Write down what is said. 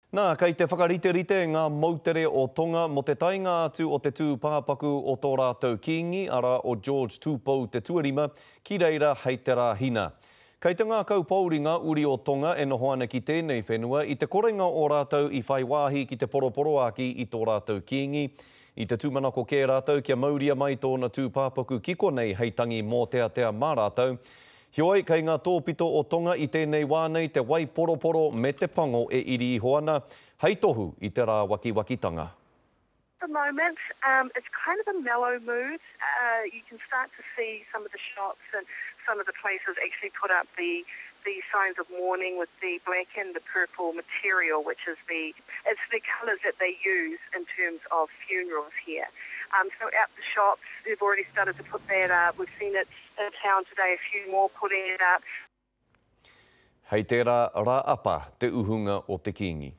Nā, kei te whakariterite ngā moutere o Tonga mō te taenga atu o te tūpāpaku o tō rātou kīngi, arā, o George Tupou te Tuarima, ki reira hei te Rāhina. Kei te ngākau pōuri ngā uri o Tonga e noho ana ki tēnei whenua i te korenga o rātou i whai wāhi ki te poroporoāki i tō rātou kīngi. I te tūmanako kē rātou kia mauria mai tōna tūpāpaku ki konei hei tangi mōteatea mā rātou. Heoi, kei ngā tōpito o Tonga i tēnei wā nei te waiporoporo me te pango e iri iho ana, hei tohu i te rāwakiwakitanga. At the moment, um, it's kind of a mellow mood. Uh, you can start to see some of the shops and some of the places actually put up the the signs of mourning with the black and the purple material, which is the it's the colours that they use in terms of funerals here. Um, so out the shops, they've already started to put that up. We've seen it in town today, a few more putting it up. Hei tērā rā apa te uhunga o te Kīngi.